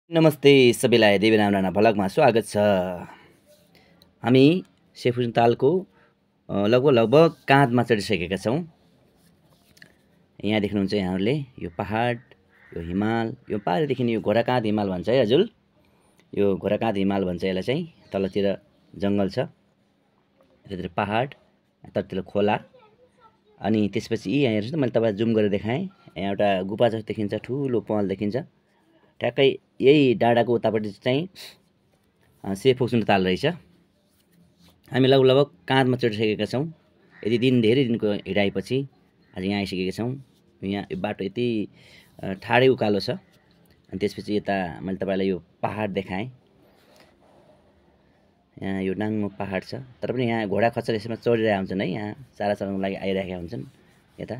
नमस्ते सबैलाई देवीराम राणा भ्लगमा स्वागत छ। हामी सेफुन तालको लगभग काँधमा चढिसकेका छौँ। यहाँ देख्नुहुन्छ यहाँहरूले यो पहाड, यो हिमाल, यो पारिदेखि यो घोडाकाँध हिमाल भन्छ है हजुर। यो घोडाकाँध हिमाल भन्छ यसलाई चाहिँ। तलतिर जङ्गल छ, यतातिर पहाड, यतातिर खोला। अनि त्यसपछि यहाँ हेर्नुहोस् त, मैले तपाईँलाई जुम गरेर देखाएँ। यहाँ एउटा गुफा जस्तो देखिन्छ, ठुलो पहल देखिन्छ। ठ्याक्कै यही डाँडाको उतापट्टि चाहिँ सेफोक्सुन ताल रहेछ। हामी लगभग काँधमा चढिसकेका छौँ। धेरै दिनको हिँडाइपछि आज यहाँ आइसकेका छौँ। यहाँ यो बाटो यति ठाडै उकालो छ। अनि त्यसपछि यता मैले तपाईँलाई यो पहाड देखाएँ। यहाँ यो नाङ्गो पहाड छ, तर पनि यहाँ घोडा खच्चर यसमा चढिरहेका हुन्छन् है। यहाँ चारा चराउनको लागि आइरहेका हुन्छन् यता।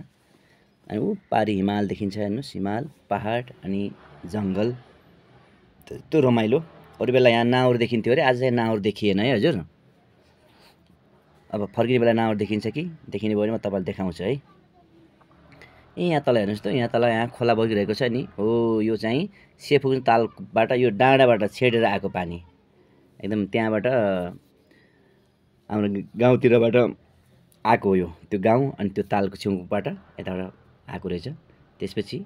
अनि ऊ पारि हिमाल देखिन्छ, हेर्नुहोस्, हिमाल, पहाड अनि जङ्गल, त्यो रमाइलो। अरू बेला यहाँ नाउर देखिन्थ्यो अरे, आज चाहिँ नाउर देखिएन है हजुर। अब फर्किने बेला नाउर देखिन्छ कि देखिने भयो भने म तपाईँलाई देखाउँछु है। यहाँ तल हेर्नुहोस् त, यहाँ तल यहाँ खोला बगिरहेको छ नि। हो, यो चाहिँ सेफुक्सुन तालबाट यो डाँडाबाट छेडेर आएको पानी। एकदम त्यहाँबाट हाम्रो गाउँतिरबाट आएको हो यो, त्यो गाउँ अनि त्यो तालको छेउबाट यताबाट आएको रहेछ। त्यसपछि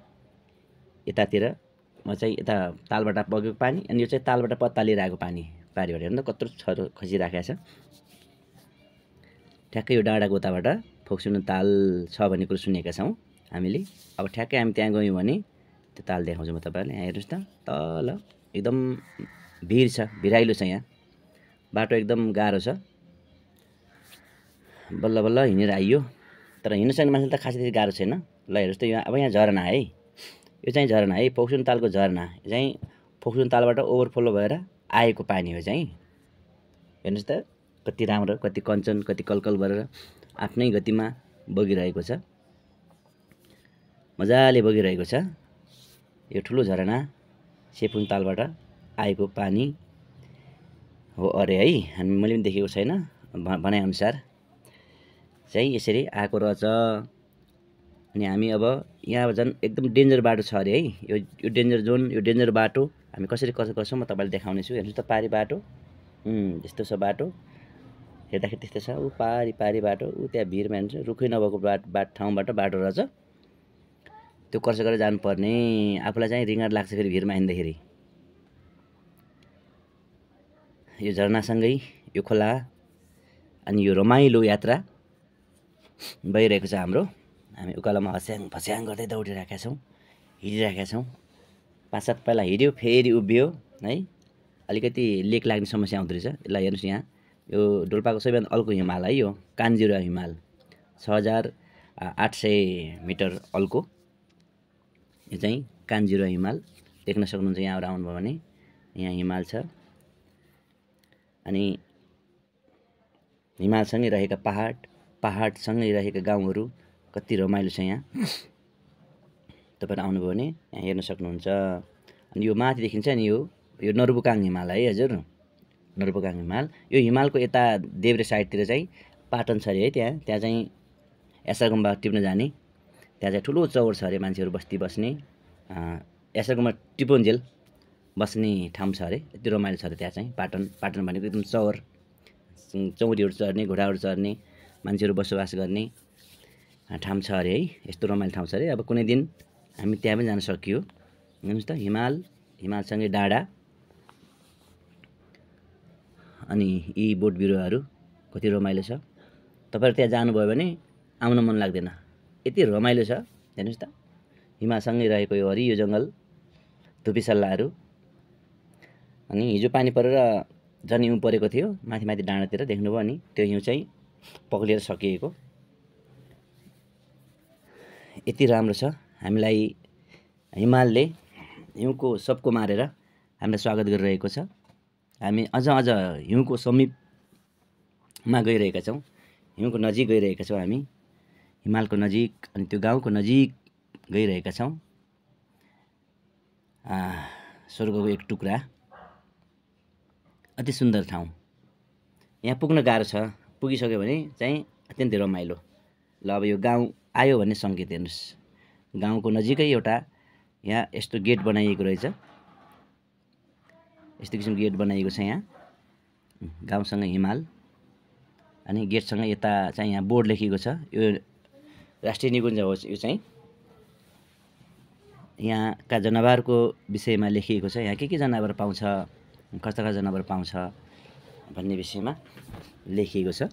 यतातिर चाहिँ यता तालबाट बगेको पानी, अनि यो चाहिँ तालबाट पत्तालिएर आएको पानी पारिबाट। हेर्नु त कत्रो छरो खसिराखेको छ। ठ्याक्कै यो डाँडाको उताबाट फोक्सुन ताल छ भन्ने कुरो सुनेका छौँ हामीले। अब ठ्याक्कै हामी त्यहाँ गयौँ भने त्यो ताल देखाउँछु म तपाईँहरूलाई। यहाँ हेर्नुहोस् त, तल एकदम भिर छ, भिराइलो छ। यहाँ बाटो एकदम गाह्रो छ, बल्ल बल्ल हिँडेर आइयो। तर हिँड्नु सक्ने मान्छेले त खासै त्यति गाह्रो छैन। ल हेर्नुहोस् त, अब यहाँ झरना है, यो चाहिँ झरना है, फोक्सुन तालको झरना। यो चाहिँ फोक्सुन तालबाट ओभरफ्लो भएर आएको पानी हो चाहिँ। हेर्नुहोस् त कति राम्रो, कति कञ्चन, कति कलकल गरेर आफ्नै गतिमा बगिरहेको छ, मजाले बगिरहेको छ। यो ठुलो झरना सेफुक्सुन तालबाट आएको पानी हो अरे है। मैले पनि देखेको छैन, भनाइअनुसार चाहिँ यसरी आएको रहेछ। अनि हामी अब यहाँ झन् एकदम डेन्जर बाटो छ अरे है। यो डेन्जर जोन, यो डेन्जर बाटो हामी कसरी गर्छौँ म तपाईँलाई देखाउने छु। हेर्नुहोस् त, पारी बाटो, यस्तो छ बाटो, हेर्दाखेरि त्यस्तो छ। ऊ पारी बाटो, ऊ त्यहाँ भिरमा हेर्नुहोस्, रुखै नभएको ठाउँबाट बाटो रहेछ। त्यो कर्स गरेर जानुपर्ने। आफूलाई चाहिँ रिङ्गार लाग्छ फेरि भिरमा हिँड्दाखेरि। यो झरनासँगै यो खोला अनि यो रमाइलो यात्रा भइरहेको छ हाम्रो। हामी उकालोमा हस्याङ फस्याङ गर्दै दौडिरहेका छौँ, हिँडिरहेका छौँ। 5-7 पाइला हिँड्यो, फेरि उभियो है। अलिकति लेक लाग्ने समस्या आउँदो रहेछ। यसलाई हेर्नुहोस्, यहाँ यो डोल्पाको सबैभन्दा अल्को हिमाल है, यो कान्जिरो हिमाल, 6800 मिटर अल्को। यो चाहिँ कान्जिरो हिमाल देख्न सक्नुहुन्छ यहाँबाट आउनुभयो भने। यहाँ हिमाल छ अनि हिमालसँगै रहेका पहाड, पहाडसँगै रहेका गाउँहरू, कति रमाइलो छ यहाँ। तपाईँहरू आउनुभयो भने यहाँ हेर्न सक्नुहुन्छ। अनि यो माथि देखिन्छ नि, यो नर्बुकाङ हिमाल है हजुर, नर्बुकाङ हिमाल। यो हिमालको यता देब्रे साइडतिर चाहिँ पाटन छ अरे है। त्यहाँ चाहिँ यासागुम्बा टिप्न जाने, त्यहाँ चाहिँ ठुलो चौर छ अरे, मान्छेहरू बस्ती बस्ने। यासागुम्बा टिपुन्जेल बस्ने ठाउँ छ अरे, यति रमाइलो छ अरे त्यहाँ चाहिँ। पाटन भनेको एकदम चौर, चौरीहरू चढ्ने, घोडाहरू चढ्ने, मान्छेहरू बसोबास गर्ने ठाउँ छ अरे है। यस्तो रमाइलो ठाउँ छ अरे। अब कुनै दिन हामी त्यहाँ पनि जान सकियो। हेर्नुहोस् त, हिमालसँगै डाँडा अनि यी बोट बिरुवाहरू कति रमाइलो छ। तपाईँहरू त्यहाँ जानुभयो भने आउन मन लाग्दैन, यति रमाइलो छ। हेर्नुहोस् त, हिमालसँगै रहेको यो हरियो जङ्गल, धुपीसल्लाहरू। अनि हिजो पानी परेर झन् हिउँ परेको थियो माथि माथि डाँडातिर, देख्नुभयो नि। त्यो हिउँ चाहिँ पग्लिएर सकिएको। यति राम्रो छ हामीलाई। हिमालले हिउँको सबको मारेर हामीलाई स्वागत गरिरहेको छ। हामी अझ हिउँको समीपमा गइरहेका छौँ, हिउँको नजिक गइरहेका छौँ हामी, हिमालको नजिक अनि त्यो गाउँको नजिक गइरहेका छौँ। स्वर्गको एक टुक्रा, अति सुन्दर ठाउँ। यहाँ पुग्न गाह्रो छ, पुगिसक्यो भने चाहिँ अत्यन्तै रमाइलो। ल अब यो गाउँ आयो भन्ने सङ्केत हेर्नुहोस्। गाउँको नजिकै एउटा यहाँ यस्तो गेट बनाइएको रहेछ। यस्तो किसिमको गेट बनाइएको छ यहाँ। गाउँसँग हिमाल अनि गेटसँग यता चाहिँ यहाँ बोर्ड लेखिएको छ। यो राष्ट्रिय निकुञ्ज हो यो चाहिँ। यहाँका जनावरको विषयमा लेखिएको छ। यहाँ के जनावर पाउँछ, कस्ता जनावर पाउँछ भन्ने विषयमा लेखिएको छ।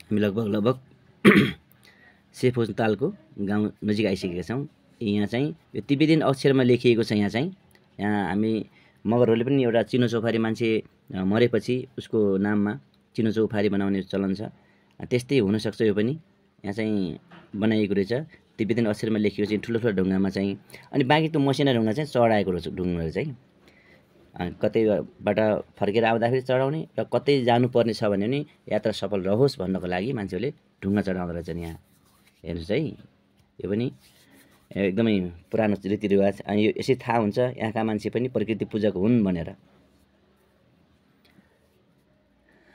हामी लगभग सेफोज तालको गाउँ नजिक आइसकेका छौँ। यहाँ चाहिँ यो तिब्बतीन अक्षरमा लेखिएको छ। यहाँ चाहिँ हामी मगरहरूले पनि एउटा चिनो चौफारी मान्छे मरेपछि उसको नाममा चिनो चौफारी बनाउने चलन छ। त्यस्तै हुनसक्छ यो पनि। यहाँ चाहिँ बनाइएको रहेछ तिब्बतीन अक्षरमा लेखिएको चाहिँ ठुलो ढुङ्गामा चाहिँ। अनि बाँकी त्यो मसिना ढुङ्गा चाहिँ चढाएको रहेछ ढुङ्गाहरू चाहिँ। कतैबाट फर्केर आउँदाखेरि चढाउने र कतै जानुपर्ने छ भने पनि यात्रा सफल रहोस् भन्नको लागि मान्छेहरूले ढुङ्गा चढाउँदो रहेछन्। यहाँ हेर्नुहोस् है, यो पनि एकदमै पुरानो रीतिरिवाज। अनि यो यसरी थाहा हुन्छ यहाँका मान्छे पनि प्रकृति पूजक हुन् भनेर।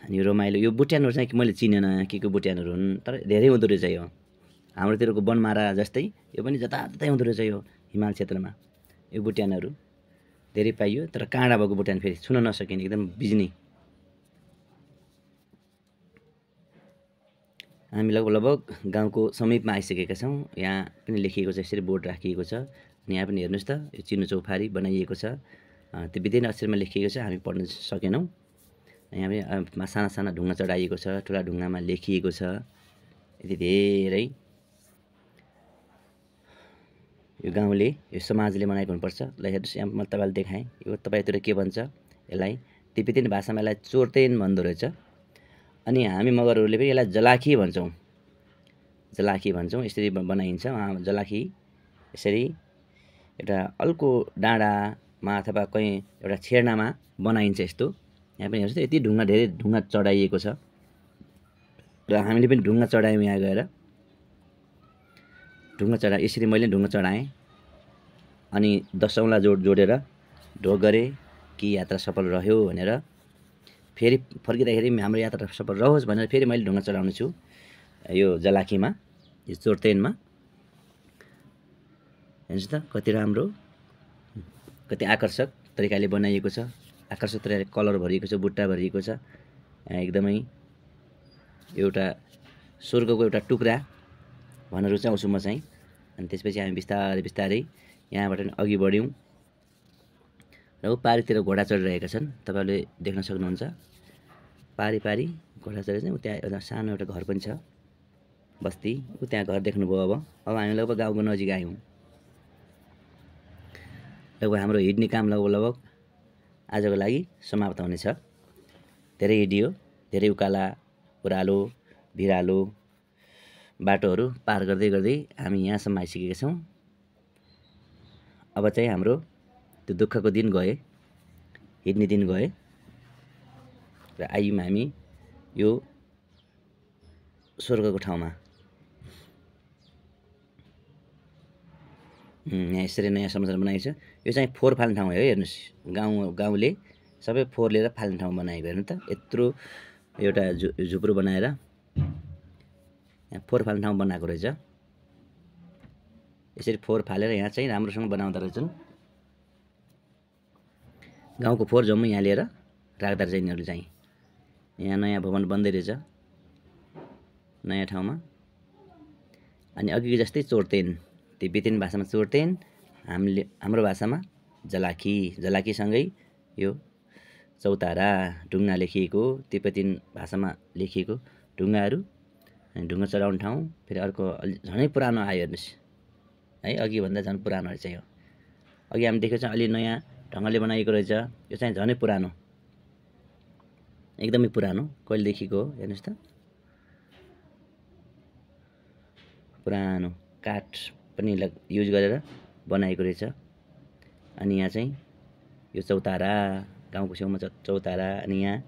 अनि यो रमाइलो यो बुट्यानहरू चाहिँ मैले चिनेन के बुट्यानहरू हुन्, तर धेरै हुँदो रहेछ यो। हाम्रोतिरको बनमारा जस्तै यो पनि जताततै हुँदो रहेछ यो हिमाल क्षेत्रमा। यो बुट्यानहरू धेरै पाइयो, तर काँडा भएको बुट्यान फेरि छुन नसकिने एकदम बिज्ने। हामी लगभग गाउँको समीपमा आइसकेका छौँ। यहाँ पनि लेखिएको छ, यसरी बोर्ड राखिएको छ। अनि यहाँ पनि हेर्नुहोस् त, यो चिनो चौफारी बनाइएको छ। त्यो विभिन्न अक्षरमा लेखिएको छ, हामी पढ्न सकेनौँ। यहाँ पनि साना साना ढुङ्गा चढाइएको छ, ठुला ढुङ्गामा लेखिएको छ। यति धेरै यो गाउँले यो समाजले बनाएको हुनुपर्छ। ल हेर्नुहोस्, यहाँ मैले तपाईँलाई देखाएँ। यो तपाईँतिर के भन्छ यसलाई? तिब्बतीन भाषामा यसलाई चोर्तेन भन्दो रहेछ। अनि हामी मगरहरूले पनि यसलाई जलाखी भन्छौँ। जलाखी भन्छौँ, यसरी बनाइन्छ। जलाखी यसरी एउटा अर्को डाँडामा अथवा कहीँ एउटा छेड्नामा बनाइन्छ यस्तो। यहाँ पनि हेर्नुहोस् त, यति ढुङ्गा धेरै ढुङ्गा चढाइएको छ र हामीले पनि ढुङ्गा चढायौँ। यहाँ गएर ढुङ्गा चढाएँ, यसरी मैले ढुङ्गा चढाएँ। अनि 10 औँला जोडेर ढोक गरेँ कि यात्रा सफल रह्यो भनेर। फेरि फर्किँदाखेरि हाम्रो यात्रा सफल रहोस् भनेर फेरि मैले ढुङ्गा चढाउने छु यो जलाखीमा, यो चोर्तेनमा। हेर्नुहोस् त कति राम्रो, कति आकर्षक तरिकाले बनाइएको छ। आकर्षक तरिकाले कलर भरिएको छ, बुट्टा भरिएको छ। एकदमै एउटा स्वर्गको एउटा टुक्रा भन्न रुचाउँछु म चाहिँ। अनि त्यसपछि हामी बिस्तारै बिस्तारै यहाँबाट अघि बढ्यौँ र पारितिर घोडा चढिरहेका छन्, तपाईँहरूले देख्न सक्नुहुन्छ। पारी घोडा चढेर चाहिँ त्यहाँ एउटा सानो एउटा घर पनि छ, बस्ती। त्यहाँ घर देख्नुभयो। अब हामी लगभग गाउँको नजिक आयौँ। लगभग हाम्रो हिँड्ने काम लगभग आजको लागि समाप्त हुनेछ। धेरै हिँडियो, धेरै उकाला ओह्रालो भिरालो बाटोहरू पार गर्दै गर्दै हामी यहाँसम्म आइसकेका छौँ। अब चाहिँ हाम्रो त्यो दुःखको दिन गए, हिँड्ने दिन गए र आयौँ हामी यो स्वर्गको ठाउँमा। यहाँ यसरी नयाँ संरचना बनाएको छ। यो चाहिँ फोहोर फाल्ने ठाउँ हो। हेर्नुहोस्, गाउँले सबै फोहोर लिएर फाल्ने ठाउँ बनाएको। हेर्नु त, यत्रो एउटा झुप्रो बनाएर यहाँ फोहोर फाल्ने ठाउँ बनाएको रहेछ। यसरी फोहोर फालेर यहाँ चाहिँ राम्रोसँग बनाउँदो रहेछन्। गाउँको फोहोर जम्मै यहाँ लिएर राख्दा रहेछ यिनीहरूले चाहिँ। यहाँ नयाँ भवन बन्दै रहेछ नयाँ ठाउँमा। अनि अघि जस्तै चोर्तेन, तिब्बतीन भाषामा चोर्तेन, हाम्रो भाषामा जलाखी। जलाखीसँगै यो चौतारा ढुङ्गा लेखिएको, तिब्बतीन भाषामा लेखिएको ढुङ्गाहरू। अनि ढुङ्गा चढाउने ठाउँ फेरि अर्को झनै पुरानो आयो। हेर्नुहोस् है, अघिभन्दा झन् पुरानो रहेछ यो। अघि हामी देखेको छौँ अलि नयाँ ढङ्गले बनाइएको रहेछ, यो चाहिँ झनै पुरानो, एकदमै पुरानो, कहिलेदेखिको हो। हेर्नुहोस् त, पुरानो काठ पनि युज गरेर बनाएको रहेछ। अनि यहाँ चाहिँ यो चौतारा, गाउँको छेउमा चौतारा। अनि यहाँ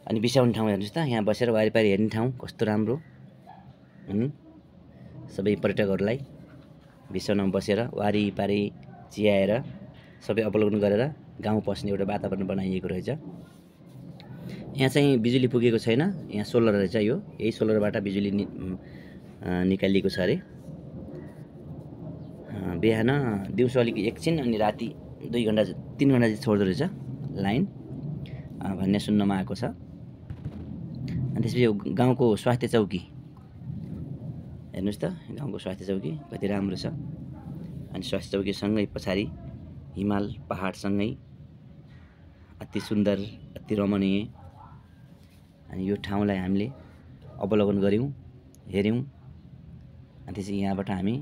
अनि बिसाउने ठाउँ हेर्नुहोस् त, यहाँ बसेर वारिपारि हेर्ने ठाउँ कस्तो राम्रो। अनि सबै पर्यटकहरूलाई बिसाउनमा बसेर वारिपारि चियाएर सबै अवलोकन गरेर गाउँ पस्ने एउटा वातावरण बनाइएको रहेछ। यहाँ चाहिँ बिजुली पुगेको छैन, यहाँ सोलर रहेछ। यो यही सोलरबाट बिजुली निकालिएको छ अरे। बिहान दिउँसो अलिक एकछिन अनि राति 2 घन्टा 3 घन्टा चाहिँ छोड्दो रहेछ लाइन भन्ने सुन्नमा आएको छ। अनि त्यसपछि यो गाउँको स्वास्थ्य चौकी हेर्नुहोस् त, गाउँको स्वास्थ्य चौकी कति राम्रो छ। अनि स्वास्थ्य चौकीसँगै पछाडि हिमाल पहाडसँगै अति सुन्दर, अति रमणीय। अनि यो ठाउँलाई हामीले अवलोकन गऱ्यौँ, हेऱ्यौँ। अनि त्यसपछि यहाँबाट हामी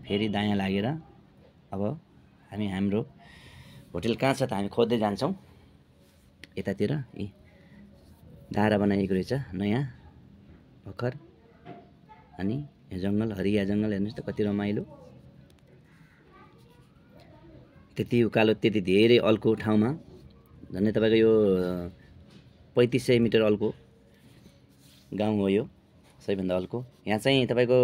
फेरि दायाँ लागेर अब हामी हाम्रो होटल कहाँ छ त हामी खोज्दै जान्छौँ। यतातिर यी दारा बनाइएको रहेछ नयाँ भर्खर। अनि यो जङ्गल, हरिया जङ्गल हेर्नुहोस् त कति रमाइलो। त्यति उकालो त्यति धेरै अल्को ठाउँमा झन्डै तपाईँको यो 3500 मिटर अल्को गाउँ हो यो, सबैभन्दा अल्को। यहाँ चाहिँ तपाईँको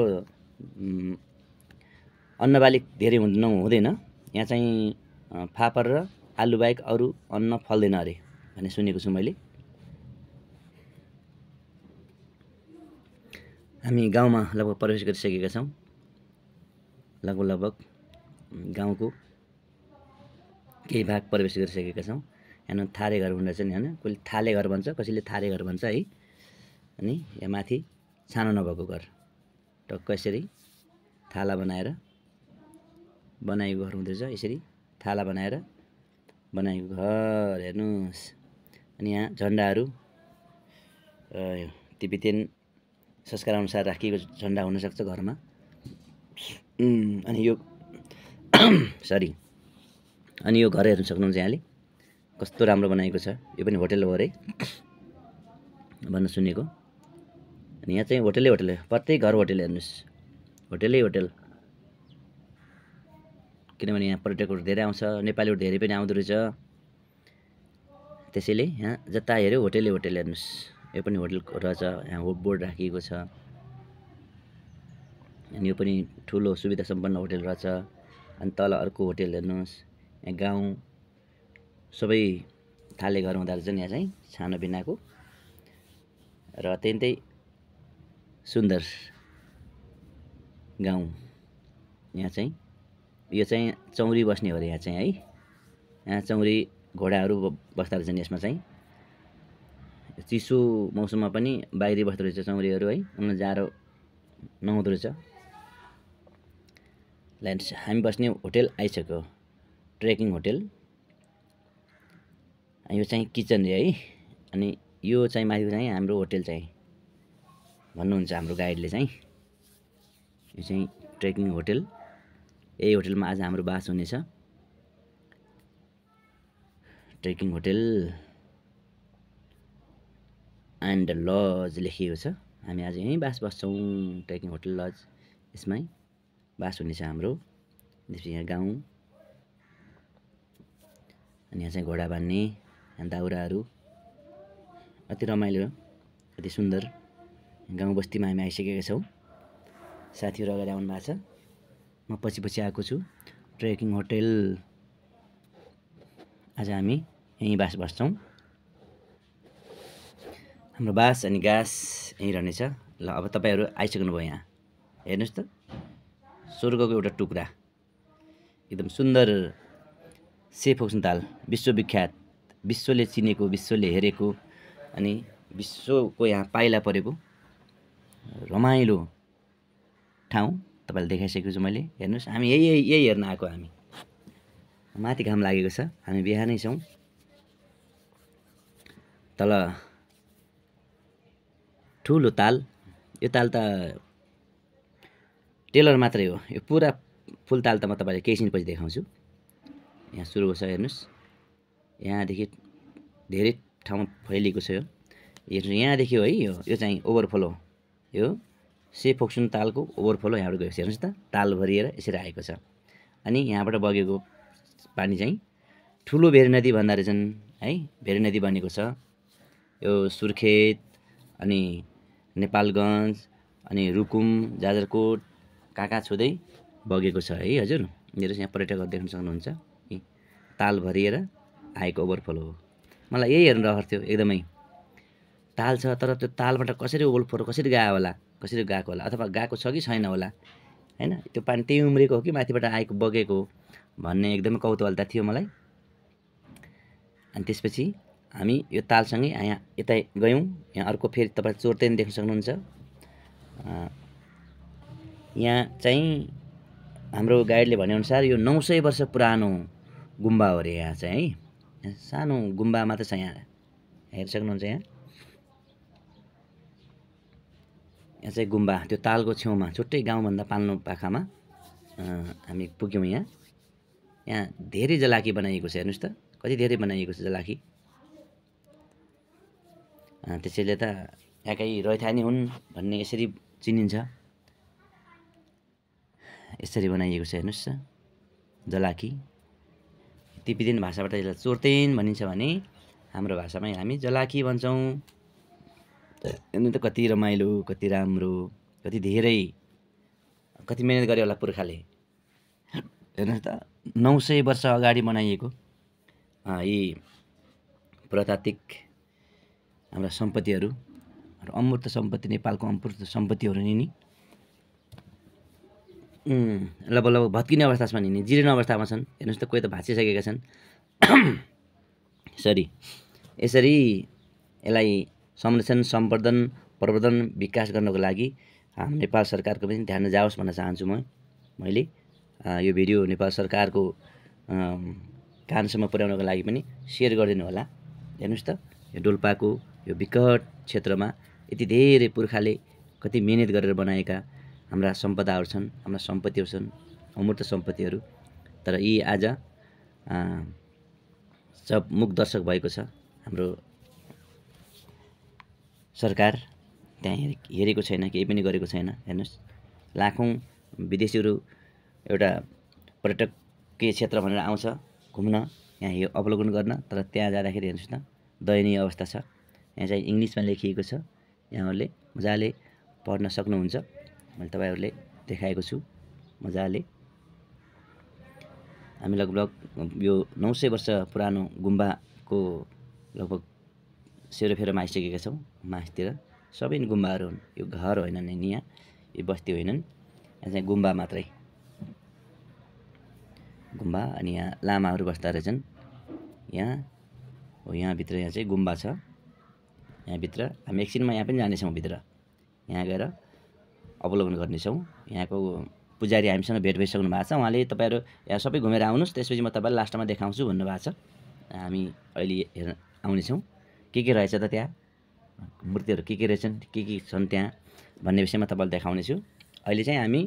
अन्नबाली धेरै हुँदैन। यहाँ चाहिँ फापर र आलु बाहेक अरू अन्न फल्दैन अरे भन्ने सुनेको छु मैले। हामी गाउँमा लगभग प्रवेश गरिसकेका छौँ। लगभग गाउँको केही भाग प्रवेश गरिसकेका छौँ। यहाँ थारे घर हुँदो रहेछ नि, होइन? कसैले थाले घर भन्छ, कसैले थारे घर भन्छ है। अनि यहाँ माथि छानो नभएको घर टक्क यसरी थाला बनाएर बनाएको घर हुँदो रहेछ। यसरी थाला बनाएर बनाएको घर हेर्नुहोस्। अनि यहाँ झन्डाहरू तिब्बतीयन संस्कार अनुसार राखिएको झन्डा हुनसक्छ घरमा। अनि यो सरी, अनि यो घर हेर्नु सक्नुहुन्छ यहाँले कस्तो राम्रो बनाएको छ। यो पनि होटल हो अरे भन्न सुनेको। अनि यहाँ चाहिँ होटलै होटल, प्रत्येक घर होटल हेर्नुहोस्, होटलै होटल। किनभने यहाँ पर्यटकहरू धेरै आउँछ, नेपालीहरू धेरै पनि आउँदो रहेछ। त्यसैले यहाँ जता हेऱ्यो होटलै होटल हेर्नुहोस्। यो पनि होटल रहेछ, यहाँ बोर्ड राखिएको छ। अनि यो पनि ठुलो सुविधा सम्पन्न होटल रहेछ। अनि तल अर्को होटल हेर्नुहोस्। यहाँ गाउँ सबै थाले घर हुँदो रहेछन् यहाँ चाहिँ, छानो बिनाको र अत्यन्तै सुन्दर गाउँ। यहाँ चाहिँ यो चाहिँ चौरी बस्ने हो अरे यहाँ चाहिँ, है? यहाँ चौरी घोडाहरू बस्दा रहेछन् यसमा चाहिँ। चिसो मौसममा पनि बाहिरी बस्दो रहेछ चौरीहरू, है? उनीहरूलाई जाडो नहुँदो रहेछ। हामी बस्ने होटल आइसक्यो, ट्रेकिङ होटल। यो चाहिँ किचन रे, है? अनि यो चाहिँ माथि चाहिँ हाम्रो होटल चाहिँ भन्नुहुन्छ हाम्रो गाइडले चाहिँ। यो चाहिँ ट्रेकिङ होटल। यही होटलमा आज हाम्रो बास हुनेछ। ट्रेकिङ होटल एन्ड लज लेखिएको छ। हामी आज यहीँ बास बस्छौँ, ट्रेकिङ होटल लज। यसमै बास हुनेछ हाम्रो। त्यसपछि यहाँ गाउँ। अनि यहाँ चाहिँ घोडा बान्ने, यहाँ दाउराहरू, अति रमाइलो, अति सुन्दर गाउँ बस्तीमा हामी आइसकेका छौँ। साथीहरू अगाडि आउनु भएको छ, म पछि पछि आएको छु। ट्रेकिङ होटल आज हामी यहीँ बास बस्छौँ। हाम्रो बास अनि गास यहीँ रहनेछ। ल अब तपाईँहरू आइसक्नुभयो यहाँ, हेर्नुहोस् त, स्वर्गको एउटा टुक्रा, एकदम सुन्दर सेफोक्सन ताल, विश्वविख्यात, विश्वले चिनेको, विश्वले हेरेको, अनि विश्वको यहाँ पाइला परेको रमाइलो ठाउँ तपाईँलाई देखाइसकेको छु मैले। हेर्नुहोस्, हामी यही हेर्न आएको। हामी माथि घाम लागेको छ, हामी बिहानै छौँ। तल ठुलो ताल, यो ताल त टेलर मात्रै हो, यो पुरा फुल ताल त म तपाईँलाई केही छिनपछि देखाउँछु। यहाँ सुरु छ, हेर्नुहोस्, यहाँदेखि धेरै ठाउँमा फैलिएको छ यो। यहाँदेखि है, यो चाहिँ ओभरफ्लो, यो सेफोक्सन तालको ओभरफ्लो यहाँबाट गएको छ। हेर्नुहोस् त, ताल भरिएर यसरी आएको छ। अनि यहाँबाट बगेको पानी चाहिँ ठुलो भेरी नदी भन्दा रहेछन्, है? भेरी नदी बनेको छ। यो सुर्खेत, अनि नेपालगञ्ज, अनि रुकुम, जाजरकोट कहाँ छुँदै बगेको छ, है हजुर? हेर्नुहोस्, यहाँ पर्यटकहरू देख्न सक्नुहुन्छ। ताल भरिएर आएको ओभरफ्लो हो। मलाई यही हेर्न रहर थियो एकदमै। ताल छ, तर त्यो तालबाट कसरी ओभरफ्लो कसरी गएको होला, अथवा गएको छ कि छैन होला, होइन? त्यो पानी त्यही उम्रेको हो कि माथिबाट आएको बगेको हो भन्ने एकदमै कौतूहलता थियो मलाई। अनि त्यसपछि हामी यो तालसँगै यहाँ यता गयौँ। यहाँ अर्को फेरि तपाईँ चोर्तेन देख्न सक्नुहुन्छ। यहाँ चाहिँ हाम्रो गाइडले भनेअनुसार यो 900 वर्ष पुरानो गुम्बा हो अरे यहाँ चाहिँ है। सानो गुम्बा मात्र छ यहाँ, हेर्न सक्नुहुन्छ। यहाँ चाहिँ गुम्बा, त्यो तालको छेउमा छुट्टै गाउँभन्दा पाल्नो पाखामा हामी पुग्यौँ। यहाँ धेरै जलाकी बनाइएको छ, हेर्नुहोस् त कति धेरै बनाइएको छ जलाकी। त्यसैले त यहाँकै रैथाने हुन् भन्ने यसरी चिनिन्छ। यसरी बनाइएको छ, हेर्नुहोस् त जलाकी। तिब्बतीन भाषाबाट यसलाई चोर्तेन भनिन्छ भने हाम्रो भाषामा हामी जलाकी भन्छौँ। हेर्नु त कति रमाइलो, कति राम्रो, कति धेरै, कति मिहिनेत गरे होला पुर्खाले। हेर्नुहोस् त 900 वर्ष अगाडि बनाइएको यी पुरातात्विक हाम्रा सम्पत्तिहरू, अमूर्त सम्पत्ति, नेपालको अमूर्त सम्पत्तिहरू नि लगभग भत्किने अवस्थामा नि जीर्ण अवस्थामा छन्। हेर्नुहोस् त कोही त भाँचिसकेका छन्। यसरी यसलाई संरक्षण, सम्वर्धन, प्रवर्धन, विकास गर्नको लागि नेपाल सरकारको पनि ध्यान जाओस् भन्न चाहन्छु मैले। यो भिडियो नेपाल सरकारको कानसम्म पुर्याउनको लागि पनि सेयर गरिदिनु होला। हेर्नुहोस् त यो डोल्पाको यो विकट क्षेत्रमा यति धेरै पुर्खाले कति मिहिनेत गरेर बनाएका हाम्रा सम्पदाहरू छन्, हाम्रा सम्पत्तिहरू छन्, अमूर्त सम्पत्तिहरू। तर यी आज सब मुख दर्शक भएको छ। हाम्रो सरकार त्यहाँ हेरेको छैन, केही पनि गरेको छैन। हेर्नुहोस् लाखौँ विदेशीहरू एउटा पर्यटकीय क्षेत्र भनेर आउँछ घुम्न, यहाँ अवलोकन गर्न। तर त्यहाँ जाँदाखेरि हेर्नुहोस् त दयनीय अवस्था छ। यहाँ चाहिँ इङ्ग्लिसमा लेखिएको छ, यहाँहरूले मजाले पढ्न सक्नुहुन्छ। मैले तपाईँहरूले देखाएको छु मजाले। हामी लगभग यो 900 वर्ष पुरानो गुम्बाको लगभग सेरोफेरोमा आइसकेका छौँ। मासतिर सबै गुम्बाहरू हुन्, यो घर होइनन् नि, यहाँ यो बस्ती होइनन्, यहाँ चाहिँ गुम्बा मात्रै गुम्बा। अनि यहाँ लामाहरू बस्दा रहेछन्। यहाँ हो, यहाँभित्र यहाँ चाहिँ गुम्बा छ। यहाँभित्र हामी एकछिनमा यहाँ पनि जानेछौँ भित्र, यहाँ गएर अवलोकन गर्नेछौँ। यहाँको पुजारी हामीसँग भेट भइसक्नु भएको छ। उहाँले तपाईँहरू यहाँ सबै घुमेर आउनुहोस्, त्यसपछि म तपाईँलाई लास्टमा देखाउँछु भन्नुभएको छ। हामी अहिले हेर्न आउनेछौँ के रहेछ त त्यहाँ, मूर्तिहरू के रहेछन्, के छन् त्यहाँ भन्ने विषयमा तपाईँलाई देखाउनेछु। अहिले चाहिँ हामी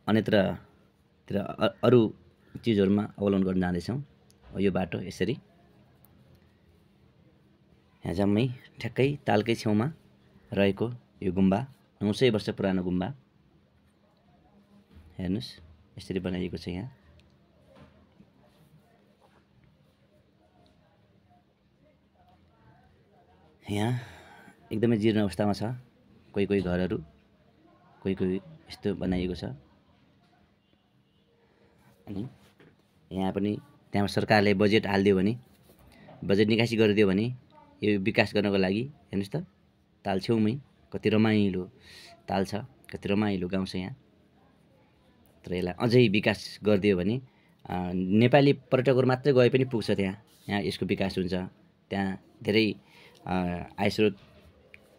अन्यत्रतिर अरू चिजहरूमा अवलोकन गर्न जाँदैछौँ। यो बाटो यसरी यहाँ जम्मै ठ्याक्कै तालकै छेउमा रहेको यो गुम्बा, 900 वर्ष पुरानो गुम्बा। हेर्नुहोस् यसरी बनाइएको छ। यहाँ एकदमै जीर्ण अवस्थामा छ। कोही घरहरू, कोही यस्तो बनाइएको छ। अनि यहाँ पनि त्यहाँ सरकारले बजेट हालिदियो भने, बजेट निकासी गरिदियो भने यो विकास गर्नको लागि, हेर्नुहोस् त ताल छेउमै कति रमाइलो ताल छ, कति रमाइलो गाउँ छ यहाँ। तर यसलाई अझै विकास गरिदियो भने नेपाली पर्यटकहरू मात्रै गए पनि पुग्छ त्यहाँ। यहाँ यसको विकास हुन्छ, त्यहाँ धेरै आयस्रोत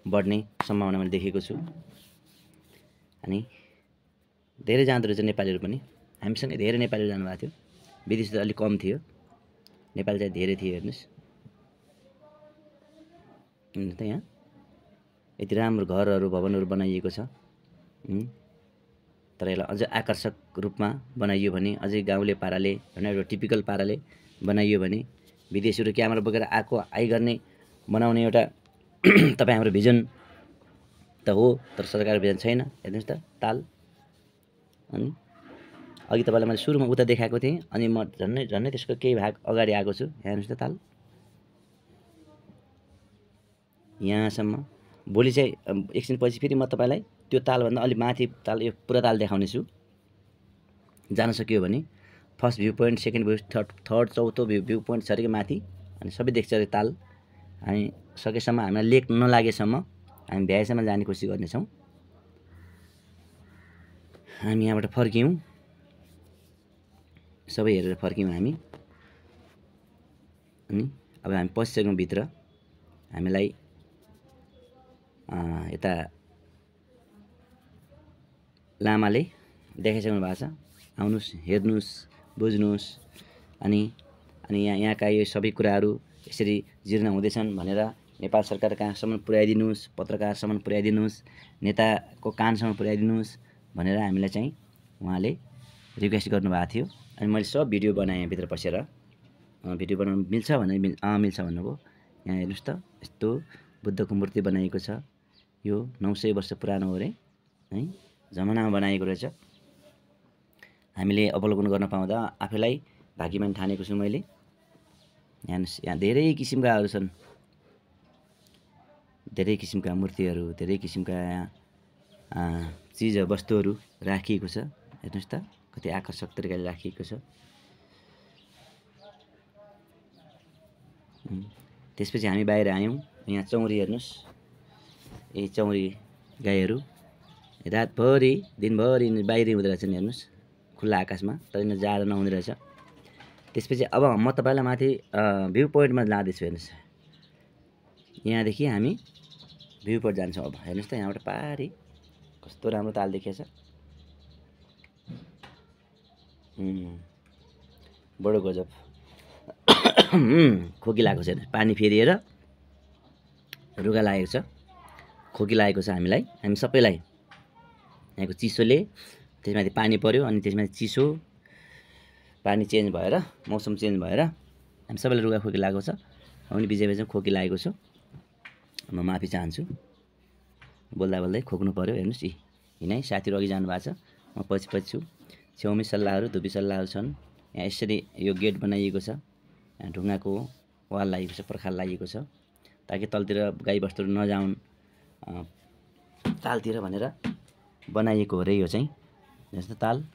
बढ्ने सम्भावना मैले देखेको छु। अनि धेरै जाँदो रहेछ नेपालीहरू पनि, हामीसँगै धेरै नेपालीहरू जानुभएको थियो। विदेशी त अलिक कम थियो, नेपाली चाहिँ धेरै थियो। हेर्नुहोस् त यहाँ यति राम्रो घरहरू, भवनहरू बनाइएको छ। तर यसलाई अझ आकर्षक रूपमा बनाइयो भने, अझै गाउँले पाराले होइन, एउटा टिपिकल पाराले बनाइयो भने, विदेशीहरू क्यामेरा बोकेर आइ गर्ने बनाउने एउटा तपाईँ हाम्रो भिजन त हो, तर सरकारको भिजन छैन। हेर्नुहोस् त ताल। अनि अघि तपाईँलाई मैले सुरुमा उता देखाएको थिएँ, अनि म झन्नै त्यसको केही भाग अगाडि आएको छु। हेर्नुहोस् त ताल यहाँसम्म। भोलि चाहिँ एकछिन पछि फेरि म तपाईँलाई त्यो तालभन्दा अलिक माथि ताल, यो पुरा ताल देखाउनेछु। जान सकियो भने first view point, second view, third चौथो भ्यू पोइन्ट छ अरे माथि, अनि सबै देख्छ अरे ताल। हामी सकेसम्म हामीलाई लेक नलागेसम्म हामी भ्याएसम्म जाने कोसिस गर्नेछौँ। हामी यहाँबाट फर्क्यौँ, सबै हेरेर फर्क्यौँ हामी। अनि अब हामी पसिसक्यौँ भित्र। हामीलाई यता लामाले देखाइसक्नु भएको छ। आउनुहोस्, हेर्नुहोस्, बुझ्नुहोस्। अनि यहाँका यो सबै कुराहरू यसरी जीर्ण हुँदैछन् भनेर नेपाल सरकार कहाँसम्म पुर्याइदिनुहोस्, पत्रकारसम्म पुर्याइदिनुहोस्, नेताको कानसम्म पुर्याइदिनुहोस् भनेर हामीलाई चाहिँ उहाँले रिक्वेस्ट गर्नुभएको थियो। अनि मैले सब भिडियो बनाएँ भित्र पसेर। भिडियो बनाउनु मिल्छ भने मिल्छ भन्नुभयो। यहाँ हेर्नुहोस् त, यस्तो बुद्धको मूर्ति बनाइएको छ। यो 900 वर्ष पुरानो हो अरे है, जमानामा बनाएको रहेछ। हामीले अवलोकन गर्न पाउँदा आफैलाई भाग्यमान ठानेको छु मैले। यहाँ धेरै किसिमकाहरू छन्, धेरै किसिमका मूर्तिहरू, धेरै किसिमका चिज वस्तुहरू राखिएको छ। हेर्नुहोस् त कति आकर्षक तरिकाले राखिएको छ। त्यसपछि हामी बाहिर आयौँ। यहाँ चौरी हेर्नुहोस्, यही चौरी गाईहरू रातभरि दिनभरि बाहिरै हुँदो रहेछन्। हेर्नुहोस् खुल्ला आकाशमा, तर यिनीहरू जाडो नहुँदो रहेछ। त्यसपछि अब म तपाईँलाई माथि भ्यू पोइन्टमा लाँदैछु। हेर्नुहोस्, यहाँदेखि हामी भ्यू पोइन्ट जान्छौँ। अब हेर्नुहोस् त, यहाँबाट पारी कस्तो राम्रो ताल देखिएछ। बडो गजब। खोकी लागेको छ। पानी फेरिएर रुगा लागेको छ, खोकी लागेको छ हामीलाई, हामी सबैलाई। यहाँको चिसोले, त्यसमाथि पानी पर्यो, अनि त्यसमाथि चिसो, पानी चेन्ज भएर, मौसम चेन्ज भएर हामी सबैलाई रुगा खोकी लागेको छ। अनि बिचै खोकी लागेको छ। म माफी चाहन्छु, बोल्दा बोल्दै खोक्नु पर्यो। हेर्नुहोस् यिनै साथीहरू अघि जानुभएको छ, म पछि छु। छेउमी सल्लाहहरू, धुपी सल्लाहहरू छन्। यहाँ यसरी यो गेट बनाइएको छ। यहाँ ढुङ्गाको वाल लागेको छ, पर्खाल लागेको छ, ताकि तलतिर गाईबस्तुहरू नजाउन् तालतिर भनेर बनाइएको हो रे यो चाहिँ। जस्तो ताल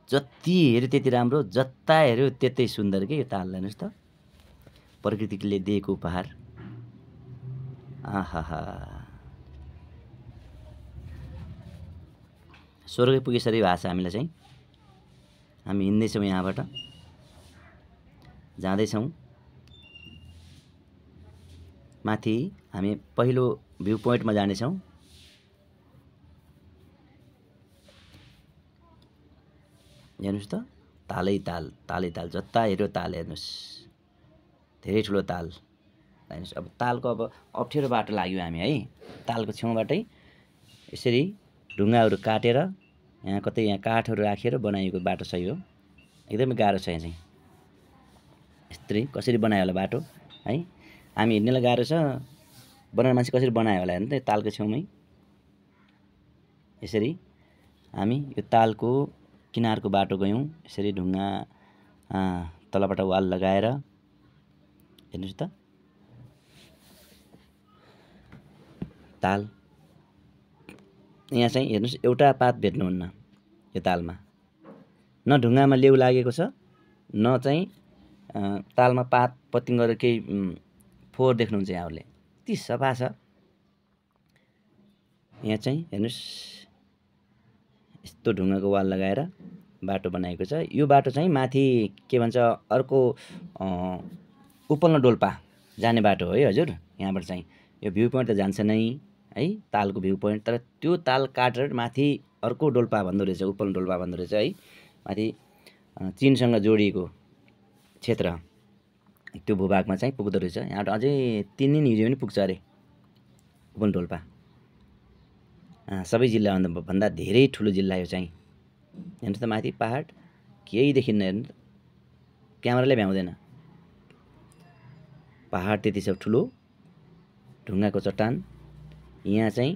जति हेऱ्यो त्यति राम्रो, जता हेऱ्यो त्यतै सुन्दर के यो ताल। हेर्नुहोस् त, प्रकृतिले दिएको उपहार। आहाहा, स्वर्गै पुगेसरी भएको छ हामीलाई चाहिँ। हामी हिँड्दैछौँ, यहाँबाट जाँदैछौँ माथि। हामी पहिलो भ्यू पोइन्टमा जानेछौँ। हेर्नुहोस् त, तालै ताल, तालै ताल, जता हेऱ्यो ताल। हेर्नुहोस् धेरै ठुलो ताल। हेर्नुहोस् अब तालको अब अप्ठ्यारो बाटो लाग्यो हामी है। तालको छेउबाटै यसरी ढुङ्गाहरू काटेर यहाँ कतै यहाँ काठहरू राखेर बनाइएको बाटो छ यो। एकदमै गाह्रो छ यहाँ चाहिँ। यस्तै कसरी बनायो होला बाटो है। हामी हिँड्नेलाई गाह्रो छ, बनाउने मान्छे कसरी बनायो होला हेर्नु त। तालको छेउमै यसरी हामी यो तालको किनारको बाटो गयौँ। यसरी ढुङ्गा तलबाट वाल लगाएर। हेर्नुहोस् त, ताल यहाँ चाहिँ हेर्नुहोस्, एउटा पात भेट्नुहुन्न यो तालमा। न ढुङ्गामा लेउ लागेको छ, न चाहिँ तालमा पात पतिङ्गर केही फोहोर देख्नुहुन्छ यहाँहरूले। यति सफा छ यहाँ चाहिँ। हेर्नुहोस् यस्तो ढुङ्गाको वाल लगाएर बाटो बनाएको छ। यो बाटो चाहिँ माथि के भन्छ, अर्को उपल्लो डोल्पा जाने बाटो हो है हजुर। यहाँबाट चाहिँ यो भ्यू पोइन्ट त जान्छ नै है, तालको भ्यू पोइन्ट। तर त्यो ताल काटेर माथि अर्को डोल्पा भन्दो रहेछ, उपल्लो डोल्पा भन्दो रहेछ है। माथि चीनसँग जोडिएको क्षेत्र, त्यो भूभागमा चाहिँ पुग्दो रहेछ। यहाँबाट अझै 3 दिन हिँड्यो भने पुग्छ अरे उपल्लो डोल्पा। सबै जिल्लाभन्दा धेरै ठुलो जिल्ला यो चाहिँ। हेर्नुहोस् त माथि पहाड केही देखिन्न। हेर्नु त, क्यामेराले भ्याउँदैन। पहाड त्यति सब ठुलो, ढुङ्गाको चट्टान। यहाँ चाहिँ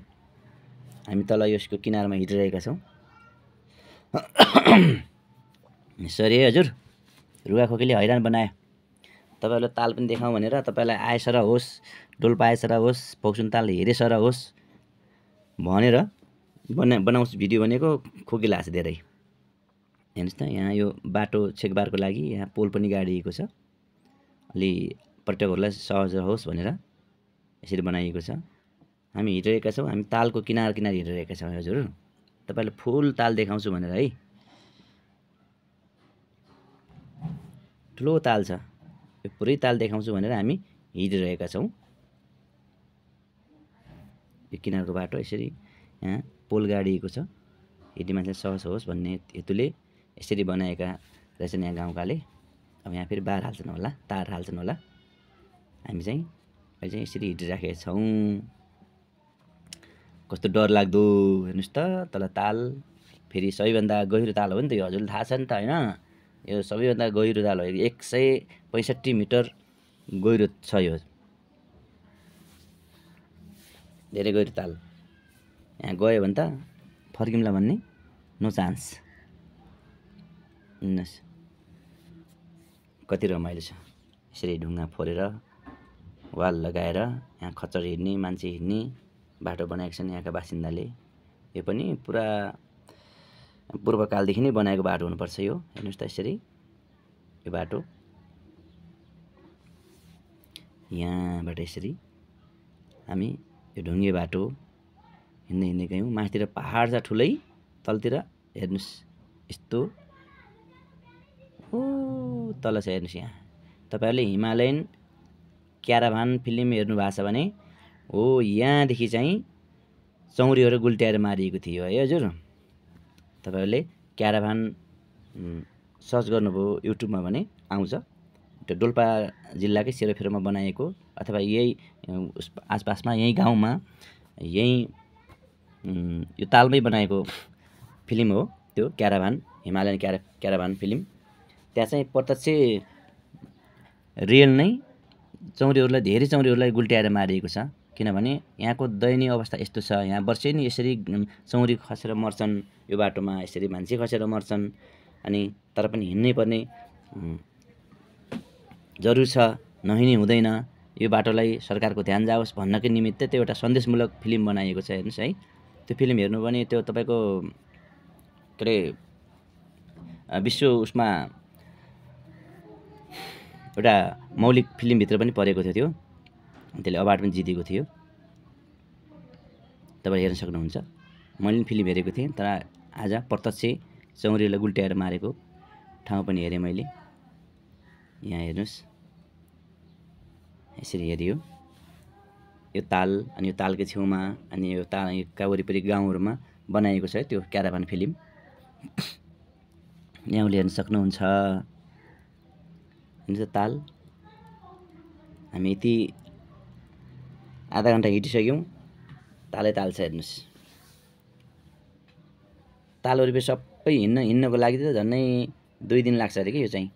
हामी तल यसको किनारमा हिँडिरहेका छौँ। सरी है हजुर, रुगाखोकीले हैरान बनायो। तपाईँहरूलाई ताल पनि देखाउँ भनेर, तपाईँलाई आएसर होस्, डोल्पा आएसर होस्, फोक्सोन ताल हेरेसर होस् भनेर बनाउँछु भिडियो भनेको। खोकी लाग्छ धेरै। हेर्नुहोस् त, यहाँ यो बाटो छेकबारको लागि यहाँ पोल पनि गाडिएको छ, अलि पर्यटकहरूलाई सहज होस् भनेर यसरी बनाइएको छ। हामी हिँडिरहेका छौँ, हामी तालको किनार हिँडिरहेका छौँ हजुर। तपाईँलाई फुल ताल देखाउँछु भनेर है। ठुलो ताल छ, यो पुरै ताल देखाउँछु भनेर हामी हिँडिरहेका छौँ। यो किनारको बाटो यसरी यहाँ पोल गाडिएको छ, हिँड्ने मान्छे सहज होस् भन्ने हेतुले यसरी बनाएका रहेछन् यहाँ गाउँकाले। अब यहाँ फेरि बार हाल्छन् होला, तार हाल्छन् होला। हामी चाहिँ अहिले चाहिँ यसरी हिँडिराखेका छौँ। कस्तो डरलाग्दो हेर्नुहोस् त, तल ताल फेरि सबैभन्दा गहिरो ताल हो नि त यो, हजुरलाई थाहा छ नि त होइन। यो सबैभन्दा गहिरो ताल हो, 165 मिटर गहिरो छ यो, धेरै गहिरो ताल। यहाँ गयो भने त फर्किउँला भन्ने नो चान्स। हिँड्नुहोस् कति रमाइलो छ, यसरी ढुङ्गा फोरेर वाल लगाएर यहाँ खच्चड हिँड्ने, मान्छे हिँड्ने बाटो बनाएका छन् यहाँका बासिन्दाले। यो पनि पुरा पूर्वकालदेखि नै बनाएको बाटो हुनुपर्छ यो। हेर्नुहोस् त यसरी यो बाटो यहाँबाट यसरी हामी यो ढुङ्गे बाटो हिँड्दै हिँड्दै गयौँ। माथितिर पहाड छ ठुलै, तलतिर हेर्नुहोस् यस्तो तल छ हेर्नुहोस्। यहाँ तपाईँहरूले हिमालयन क्याराभान फिल्म हेर्नु भएको छ भने हो, यहाँदेखि चाहिँ चौरीहरू गुल्ट्याएर मारिएको थियो है हजुर। तपाईँहरूले क्याराभान सर्च गर्नुभयो युट्युबमा भने आउँछ। त्यो डोल्पा जिल्लाकै सेरोफेरोमा बनाएको अथवा यही आसपासमा यही गाउँमा यही यो तालमै बनाएको फिल्म हो त्यो क्याराभान, हिमालयन क्याराभान फिल्म। त्यहाँ चाहिँ प्रत्यक्ष रियल नै चौरीहरूलाई, धेरै चौरीहरूलाई गुल्ट्याएर मारिएको छ। किनभने यहाँको दयनीय अवस्था यस्तो छ, यहाँ वर्षै नि यसरी चौरी खसेर मर्छन्, यो बाटोमा यसरी मान्छे खसेर मर्छन्। अनि तर पनि हिँड्नै पर्ने जरुरी छ, नहिँडी हुँदैन। यो बाटोलाई सरकारको ध्यान जाओस् भन्नकै निमित्त त्यो एउटा सन्देशमूलक फिल्म बनाइएको छ हेर्नुहोस् है। त्यो फिल्म हेर्नु भने त्यो तपाईँको के अरे विश्व उसमा एउटा मौलिक फिल्मभित्र पनि परेको थियो त्यो, त्यसले अवार्ड पनि जितेको थियो। तपाईँ हेर्न सक्नुहुन्छ। मैले पनि फिल्म हेरेको थिएँ, तर आज प्रत्यक्ष चौरीलाई गुल्ट्याएर मारेको ठाउँ पनि हेरेँ मैले। यहाँ हेर्नुहोस् यसरी हेरियो यो ताल, अनि यो तालकै छेउमा अनि यो तालका वरिपरि गाउँहरूमा बनाइएको छ त्यो क्याराभान फिल्म। यहाँले हेर्न सक्नुहुन्छ हेर्नुहोस् ताल। हामी यति आधा घन्टा हिँडिसक्यौँ, तालै ताल छ हेर्नुहोस्। ताल वरिपरि सबै हिँड्नको लागि त झन्डै 2 दिन लाग्छ अरे कि यो चाहिँ,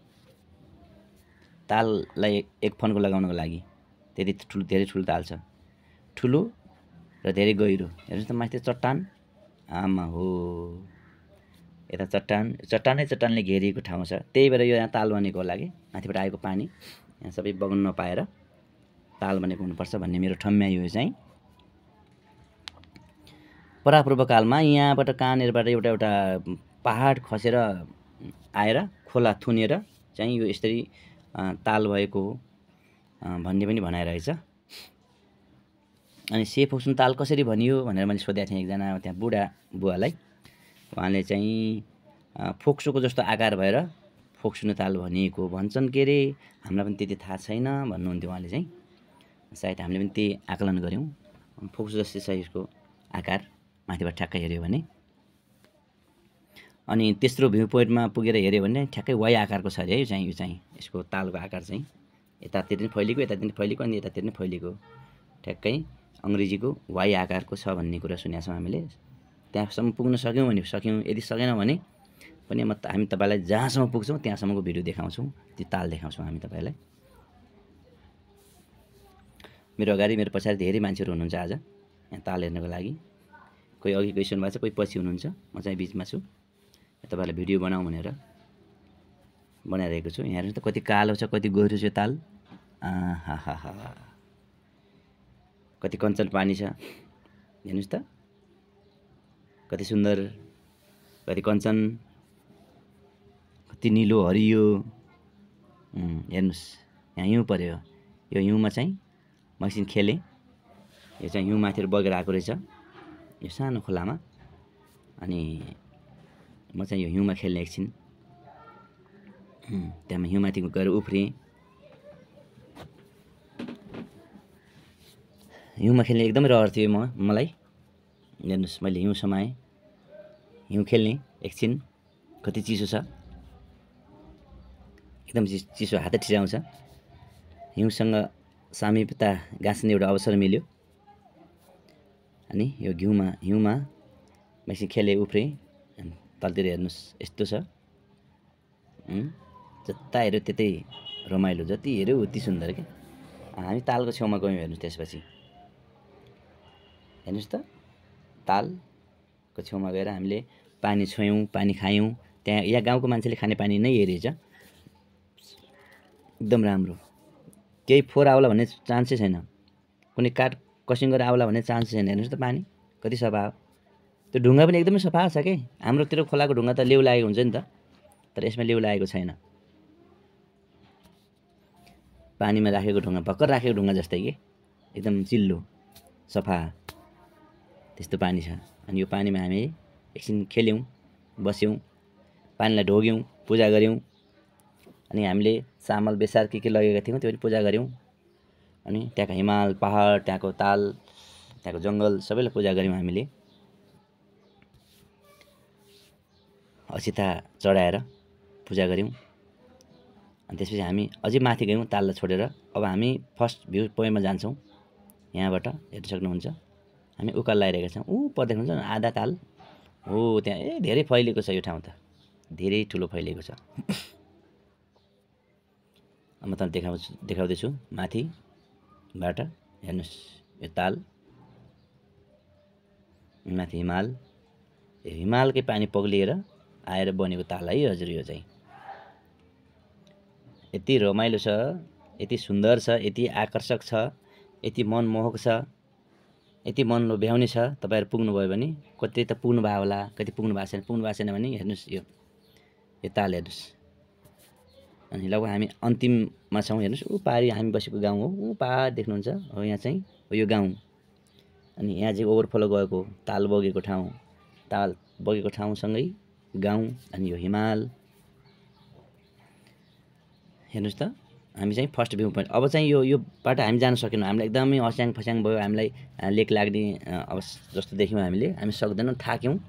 ताललाई एक फन्को लगाउनको लागि। त्यति ठुलो, धेरै ठुलो ताल छ, ठुलो र धेरै गहिरो। हेर्नुहोस् त माथि चट्टान, आमा हो यता चट्टानले घेरिएको ठाउँ छ। त्यही भएर यो यहाँ ताल बनेको होला कि, माथिबाट आएको पानी यहाँ सबै बग्न नपाएर ताल बनेको हुनुपर्छ भन्ने मेरो ठम्याइ हो चाहिँ। परापूर्वकालमा यहाँबाट कहाँनिरबाट एउटा पहाड खसेर आएर खोला थुनेर चाहिँ यो यसरी ताल भएको हो भन्ने पनि भनाइरहेछ। अनि सेफोक्सुन ताल कसरी भनियो भनेर मैले सोधेको थिएँ एकजना त्यहाँ बुढा बुवालाई। उहाँले चाहिँ फोक्सोको जस्तो आकार भएर फोक्सुन ताल भनिएको भन्छन् के अरे, हामीलाई पनि त्यति थाहा छैन भन्नुहुन्थ्यो उहाँले चाहिँ। सायद हामीले पनि त्यही आकलन गऱ्यौँ। फोक्सो जस्तै छ यसको आकार माथिबाट ठ्याक्कै हेऱ्यो भने। अनि तेस्रो भ्यू पोइन्टमा पुगेर हेऱ्यो भने ठ्याक्कै वाइ आकारको छ अरे है यो चाहिँ यसको तालको आकार चाहिँ। यतातिर पनि फैलिएको, यतातिर पनि फैलिएको, अनि यतातिर पनि फैलिएको, ठ्याक्कै अङ्ग्रेजीको वाइ आकारको छ भन्ने कुरा सुनेका छौँ हामीले। त्यहाँसम्म पुग्न सक्यौँ भने सक्यौँ, यदि सकेन भने पनि हामी तपाईँलाई जहाँसम्म पुग्छौँ त्यहाँसम्मको भिडियो देखाउँछौँ, त्यो ताल देखाउँछौँ हामी तपाईँलाई। मेरो अगाडि मेरो पछाडि धेरै मान्छेहरू हुनुहुन्छ आज यहाँ ताल हेर्नको लागि। कोही अघि गइसक्नु भएको छ, कोही पछि हुनुहुन्छ, म चाहिँ बिचमा छु। तपाईँहरूलाई भिडियो बनाऊँ भनेर बनाइरहेको छु। यहाँ हेर्नुहोस् त कति कालो छ, कति गहिरो छ ताल। आहा कति कञ्चन पानी छ हेर्नुहोस् त, कति सुन्दर, कति कञ्चन, कति निलो हरियो। हेर्नुहोस् यहाँ हिउँ पर्यो, यो हिउँमा चाहिँ म एकछिन खेलेँ। यो चाहिँ हिउँ माथिबाट बगेर आएको रहेछ यो सानो खोलामा। अनि म चाहिँ यो हिउँमा खेल्ने एकछिन, त्यहाँमा हिउँमाथि गएर उफ्रिएँ। हिउँमा खेल्ने एकदमै रहर थियो मलाई। हेर्नुहोस् मैले हिउँ समाएँ, हिउँ खेल्ने एकछिन। कति चिसो छ, एकदम चिसो, हात ठिराउँछ। हिउँसँग सामिप्यता गाँच्ने एउटा अवसर मिल्यो। अनि यो हिउँमा एकछिन खेलेँ, उफ्रेँ। तलतिर हेर्नुहोस् यस्तो छ, जता हेऱ्यो त्यतै रमाइलो, जति हेऱ्यो उति सुन्दर क्या। हामी तालको छेउमा गयौँ, हेर्नुहोस्। त्यसपछि हेर्नुहोस् त, तालको छेउमा गएर हामीले पानी छोयौँ, पानी खायौँ। त्यहाँ यहाँ गाउँको मान्छेले खाने पानी नै हेरेछ, एकदम राम्रो। केही फोहोर आउला भन्ने चान्सै छैन, कुनै काठ कसिङ गरेर आउला भन्ने चान्सै छैन। हेर्नुहोस् त पानी कति सफा हो। त्यो ढुङ्गा पनि एकदमै सफा छ के। हाम्रोतिर खोलाको ढुङ्गा त लेउ लागेको हुन्छ नि त, तर यसमा लेउ लागेको छैन। पानीमा राखेको ढुङ्गा, भर्खर राखेको ढुङ्गा जस्तै के, एकदम चिल्लो सफा त्यस्तो पानी छ। अनि यो पानीमा हामी एकछिन खेल्यौँ, बस्यौँ, पानीलाई ढोग्यौँ, पूजा गऱ्यौँ। अनि हामीले चामल बेसार के लगेका थियौँ त्यो पनि पूजा गऱ्यौँ। अनि त्यहाँको हिमाल, पहाड, त्यहाँको ताल, त्यहाँको जङ्गल सबैलाई पूजा गऱ्यौँ हामीले। अक्षता चढाएर पूजा गऱ्यौँ। अनि त्यसपछि हामी अझै माथि गयौँ ताललाई छोडेर। अब हामी फर्स्ट भ्यू पोइन्टमा जान्छौँ। यहाँबाट हेर्न सक्नुहुन्छ, हामी उकालो लगाइरहेका छौँ। पर देख्नुहुन्छ आधा ताल हो त्यहाँ। धेरै फैलिएको छ यो ठाउँ त, धेरै ठुलो फैलिएको छ। म तपाईँलाई देखाउँदैछु माथिबाट। हेर्नुहोस् यो ताल, माथि हिमाल, यो हिमालकै पानी पग्लिएर आएर बनेको ताल है हजुर। यो चाहिँ यति रमाइलो छ, यति सुन्दर छ, यति आकर्षक छ, यति मनमोहक छ, यति मन लोभ्याउने छ। तपाईँहरू पुग्नुभयो भने, कति त पुग्नुभयो होला, कति पुग्नु भएको छैन भने हेर्नुहोस् यो ताल हेर्नुहोस्। अनि लगभग हामी अन्तिममा छौँ। हेर्नुहोस् ऊ पारि हामी बसेको गाउँ हो, ऊ पहाड देख्नुहुन्छ हो, यहाँ चाहिँ हो यो गाउँ। अनि यहाँ चाहिँ ओभरफ्लो गएको ताल बगेको ठाउँसँगै गाउँ। अनि यो हिमाल हेर्नुहोस् त। हामी चाहिँ फर्स्ट भ्यू पोइन्ट। अब चाहिँ यो बाटो हामी जान सकेनौँ, हामीलाई एकदमै अस्याङ फस्याङ भयो, हामीलाई लेक लाग्ने जस्तो देख्यौँ। हामी सक्दैनौँ, थाक्यौँ।